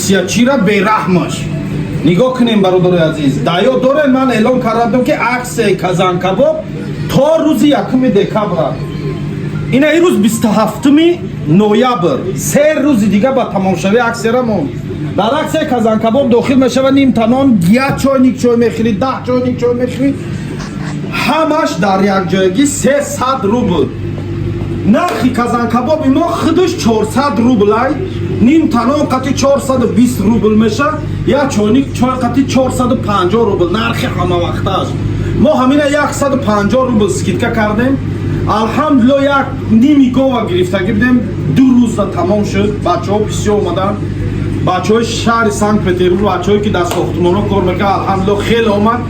Аксиячира бераҳмаш. Нигоҳ кунем, бародарои азиз, даё дорем. Ман эълон кардам, ки аксияи казанкабоб то рӯзи 1 декабр. Ина ирӯз 27 ноябр, 3 рӯзи дига ба тамомшавии аксияра монд. Дар аксияи казанкабоб дохил мешавад нимта нон, як чойник чой мехӯрӣ, 10 чойник чой мехӯрӣ, ҳамаш дар якҷоягӣ 300 рубл. Нархи казанкабоби мо худаш 400 рублай, нимта нон қати 420 рубл меша, як чойник чой қати 450 рубл нархи ҳамавақтааш. Мо ҳамина 150 рубл скидка кардем. Алҳамдулилло, як ними гова гирифтагӣ будем, 2 рӯзда тамом шуд. Бачаҳо бисёр омаданд, бачаҳои шаҳри Санкт Петербург, бачаҳое, ки дар сохтмонҳо кор мекунанд, алҳамдулилло, хеле омад.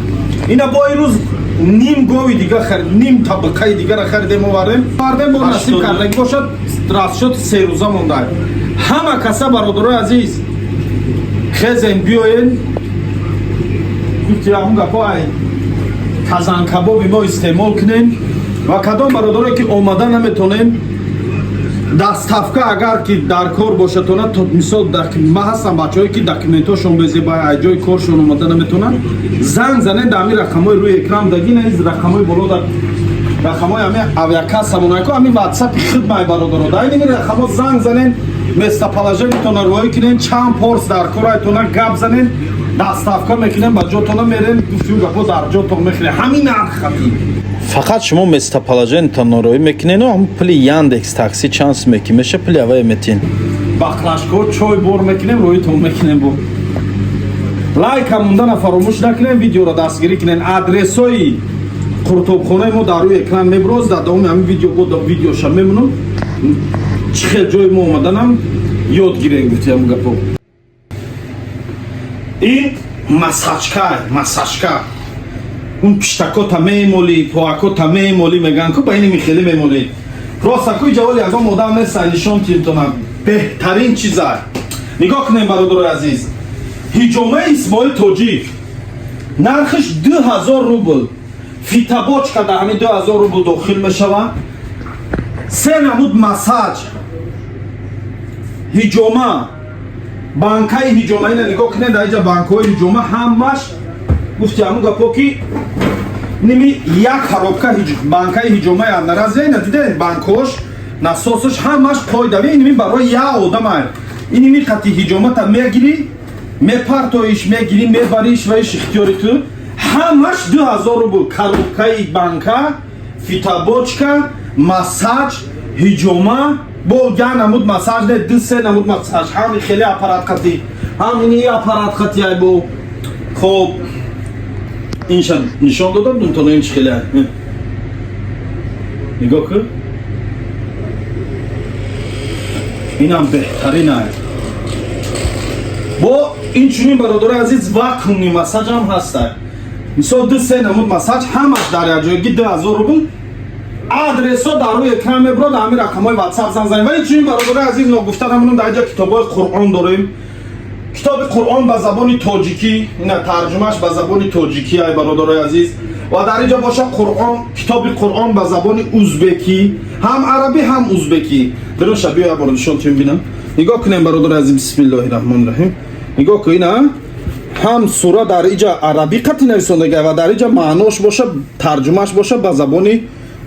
Ина бо ирӯз ним гови дига харид, ним табақаи дигара харидем, овардем, овардем. Бо насиб кардагӣ бошад, расчёт 3 рӯза монда. Ҳама каса, бародарои азиз, хезем, биёен, гуфти ҳамун гапо, ай казанкабоби мо истеъмол кунем. Ва кадом бародарое, ки омада наметонем, доставка агар ки дар кор бошатона, то мисол ма ҳастам бачаҳое, ки документошон безеба, ай ҷои коршон омада наметонанд, занг занед дар ҳамин рақамҳои рӯи экран даги, на из рақамҳои боло, дар рақамҳои ҳамин авиакассамонако, ҳамин ватсапи хидмай, бародаро, дар ин рақамҳо занг занед, местоположениятона роҳӣ кунед, чанд порс дар корайтона гап занед, доставка мекунем ба ҷотона, мерем, гуфтю гапо, дар ҷотон мехӯрем ҳамин нарх хати. Фақат шумо местоположениятон роӣ мекунену ҳам пули Яндекс Такси чанд суме ки меша, пули авае метин. Баклажко чой бор мекунем, роитон мекунем. Бо лайка мондана фаромӯш накунем, видеоро дастгирӣ кунем. Адресҳои қуртобхонаи мо дар рӯи экран меброз. Дар давоми ҳамин видео бо видеоша мемонам, чӣ хел ҷои мо омаданам ёд гирем, гуфти ҳамун гапо. Ин массажка, массажка, он пиштакота мемолӣ, поакота мемолӣ, мегӯянд ку, ба ини михелӣ мемолӣ. Просто куи ҷаволи ягон одам неста, нишон титонам, беҳтарин чиза. Нигоҳ кунем, бародарои азиз, ҳиҷомаи Исмоил Тоҷик нархиш 2000 рубл, фитобочка дар ҳамин 2000 рубл дохил мешавад, се намуд массаж, ҳиҷома, банкаи ҳиҷома. Ина нигоҳ кунед, дар иҷа банкаҳои ҳиҷома ҳамаш, гуфти ҳамун гапо, ки ними як коробка банкаи ҳиҷомаи одноразовая. Ина дидед, банкош, насосаш, ҳамаш қоидави. Иними барои як одама, иними қати ҳиҷомата мегирӣ, мепартоиш, мегирӣ, мебариш ва иш ихтиёри ту. Ҳамаш 2000 рубл: коробкаи банка, фитобочка, массаж, ҳиҷома. Бо як намуд массаж не, ду се намуд массаж, ҳами хеле аппарат қати, ҳам ини аппарат қати. Ай бо хоб инша нишон додам дунтона, ин чи хеле ай. Нигоҳ кун, инам беҳтарин ай. Бо инчунин, бародарои азиз, вакуумный массажам ҳастай. Мисол, ду се намуд массаж, ҳамаш дар якҷоягӣ 2000 рубл. Адресо дар рӯи экран мебурад, ҳамин рақамҳои ватсап занг занед. Ва инчунин, бародарои азиз, ногуфта намонам, дар инҷа китобҳои Қуръон дорем. Китоби Қуръон ба забони тоҷикӣ, ина тарҷумааш ба забони тоҷикӣ ай, бародарои азиз. Ва дар инҷа боша Қуръон, китоби Қуръон ба забони узбекӣ, ҳам арабӣ, ҳам узбекӣ. Бироша, биё, бор нишон тиём, бинам. Нигоҳ кунем, бародарои азиз, бисмиллоҳи раҳмони раҳим. Нигоҳ кун, ина ҳам сура дар иҷа арабӣ қати нависондага ва дар иҷа маънош боша, тарҷумааш боша ба забони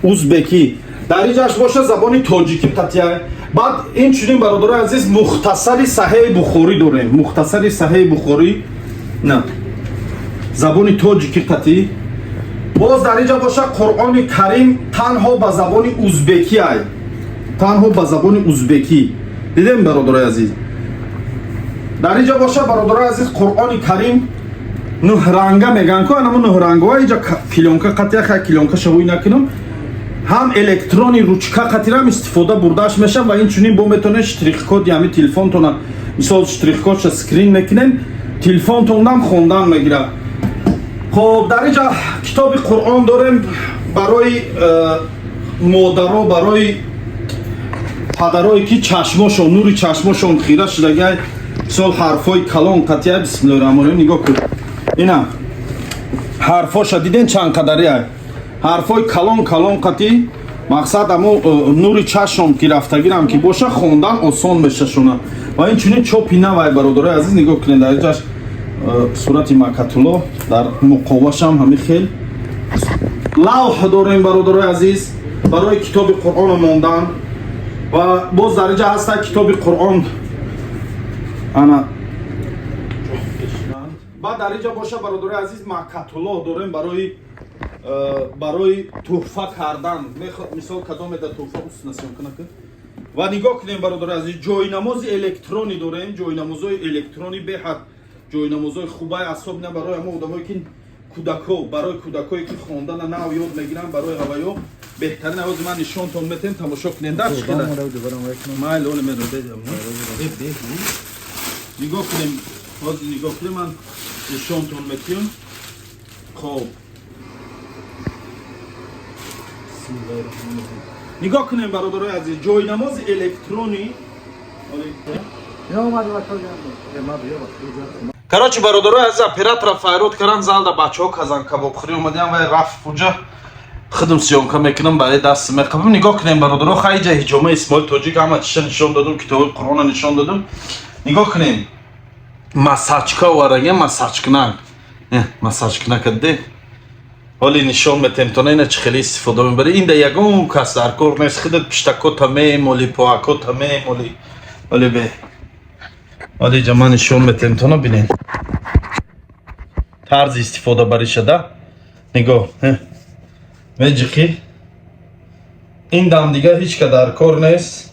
узбекӣ, дар иҷаш боша забони тоҷикӣ қатия. Баъд инчунин, бародарои азиз, Мухтасари Саҳеҳи Бухорӣ дорем, Мухтасари Саҳеҳи Бухорӣ на забони тоҷикӣ қатӣ. Боз дар инҷа боша Қуръони Карим танҳо ба забони узбекӣ ай, танҳо ба забони узбекӣ. Дидем, бародарои азиз? Дар инҷа боша, бародарои азиз, Қуръони Карим нӯҳранга мегӯянд ку, анамо нӯҳрангҳо инҷа плёнка қатия. Хай, плёнка шавӯй накунам. Ҳам электронный ручка қатирам истифода бурдааш мешавад. Ва инчунин бо метавонед штрихкоди ҳами телефонтона, мисол, штрихкодша скрин мекунем, телефонтонам хондан мегирад. Хоб, дар инҷа китоби Қуръон дорем барои модаро, барои падарое, ки чашмошон, нури чашмошон хира шудагай. Мисол, ҳарфҳои калон қатия. Бисмиллоҳи раҳмони раҳим. Нигоҳ кун, ина ҳарфоша диден, чанд қадари ай, ҳарфҳои калон калон қатӣ. Мақсад, амо нури чашм ки рафтагирам ки боша, хондан осон мешашона. Ва инчунин чопи навай, бародарои азиз, нигоҳ кунед, дар инҷаш сурати Макатулло, дар муқовашам ҳамин хел лавҳ дорем, бародарои азиз, барои китоби Қуръоно мондан. Ва боз дар инҷа ҳаста китоби Қуръон. Ана, баъд дар инҷа боша, бародарои азиз, Макатулло дорем барои туҳфа кардан. Мисол, кадомеда туҳфа уснасиён кунак. Ва нигоҳ кунем, бародарои азиз, ҷойнамози электронӣ дорем, ҷойнамозҳои электронӣ, беҳад ҷойнамозҳои хубай, асоб на барои ҳамо одамое ки кӯдако, барои кӯдакое ки хондана нав ёд мегиранд, барои ҳаваё беҳтарин. Авози ман нишонтон метем, тамошо кунем. Дар чӣ хела майл оле меродедам. Нигоҳ кунем, ҳозир нигоҳ кунем, ман нишонтон метиҳам. Хоб, бисмиллаҳи. Нигоҳ кунем, бародарои азиз, ҷойнамози электронӣ. Короче, бародарои азиз, оператора файрод кардан, залда бачаҳо казан кабобхӯрӣ омадиам, вай рафт пуҷа, худам съёмка мекунам, барои даст меқабам. Нигоҳ кунем, бародаро, хайҷа ҳиҷома Исмоил Тоҷик, ҳама чиша нишон додум, китоби Қуръона нишон додум. Нигоҳ кунем, массажка овардаген, массажкунак, массажкунака де ҳоли нишон метем то на ина чӣ хеле истифода мебарӣ. Инда ягон кас дар кор нест, худат пиштакота мемоли, поакота мемоли. Оли бе, оли ҷа ман нишон метем то на, бинен тарзи истифода баришада. Нигоҳ, меҷиқӣ, ин дам дига ҳеч ка дар кор нест.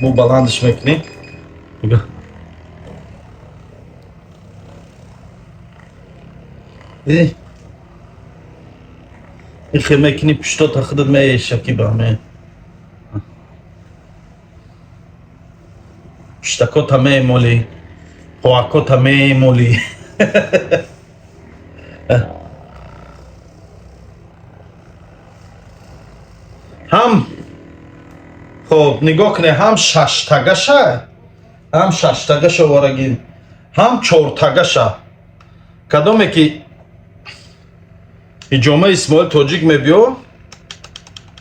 Бу баландш мекунӣ, нигоҳ. Ихе мекунӣ, пуштота худат меешаки ба ме пуштакота мемолӣ, поакота мемолӣ. Ҳам хоб, нигоҳ кунед, ҳам шаштагаша, ҳам шаштагаша оварагин, ҳам чортагаша. Кадоме ки ҳиҷомаи Исмоил Тоҷик мебиё,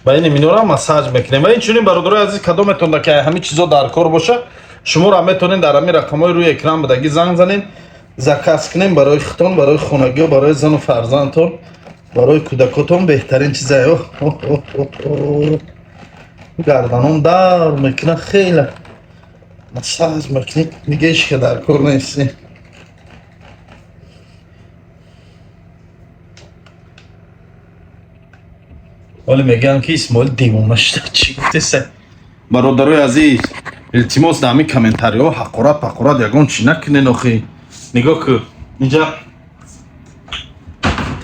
ба ини минора массаж мекунем. Ва инчунин, бародарои азиз, кадометон ки ҳамин чизо дар кор боша, шуморо метавонед дар ҳамин рақамҳои рӯи экран будагӣ занг занед, заказ кунем барои худтон, барои хонагиҳо, барои зану фарзандтон, барои кӯдакотон беҳтарин чизае. Гарданон дар мекунад, хеле массаж мекунӣ, дига ҳеч ка дар кор нест. Ҳоле мегӯянд, ки Исмоил девона шуда, чӣ гуфтеса. Бародарои азиз, илтимос, дар ҳамин комментариҳо ҳақорат пақорат ягон чӣ накунен охи. Нигоҳ ку, инҷа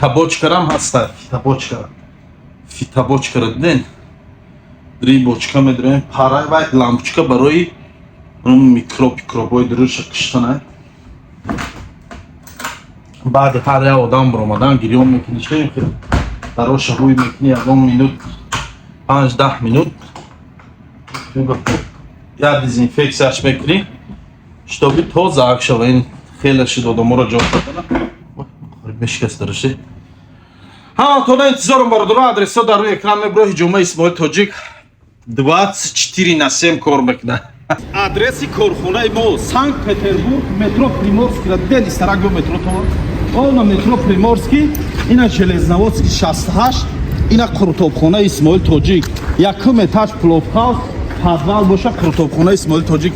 табочкарам ҳаста, фитобочка, фитобочкара диден, дри бочка медроем, пара вай лампочка барои микроб микробҳои дуруша киштана. Баъди ҳар як одам баромадан гирён мекунӣ, чӣ дароша рӯй мекунӣ, ягон минут, 5-10 минут як дезинфексияш мекунӣ, чтобы тоза шава. Ин хеле шуд, одаморо ҷо кардана мешикаст дараши. Ҳаматона интизорам, бародаро, адресҳо дар рӯи экран мебуро. Ҳиҷомаи Исмоил Тоҷик 24 на 7 кор мекунад. Адреси корхонаи мо: Санкт Петербург, метро Приморский ра дидед, истарак ё метро то она метро Приморский, ина Железноводский 68, ина қурутобхонаи Исмоил Тоҷик, якум этаж, пловхаус, подвал боша қурутобхонаи Исмоил Тоҷик.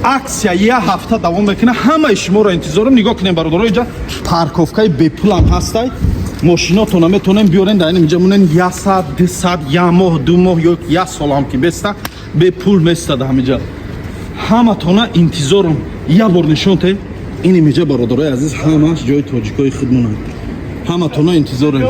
Акция як ҳафта давом мекунад, ҳамаи шуморо интизорам. Нигоҳ кунем, бародаро, инҷа парковкаи бепулам ҳастай, мошинотона метавонем биёрем, дар инҷа монен, як саат, 2 саат, як моҳ, 2 моҳ ё як солам ки беста, бепул местада ҳамиҷа. Ҳаматона интизорам. Як бор нишон те ин имиҷа, бародарои азиз, ҳамаш ҷои тоҷикои худмонанд. Ҳаматона интизорем.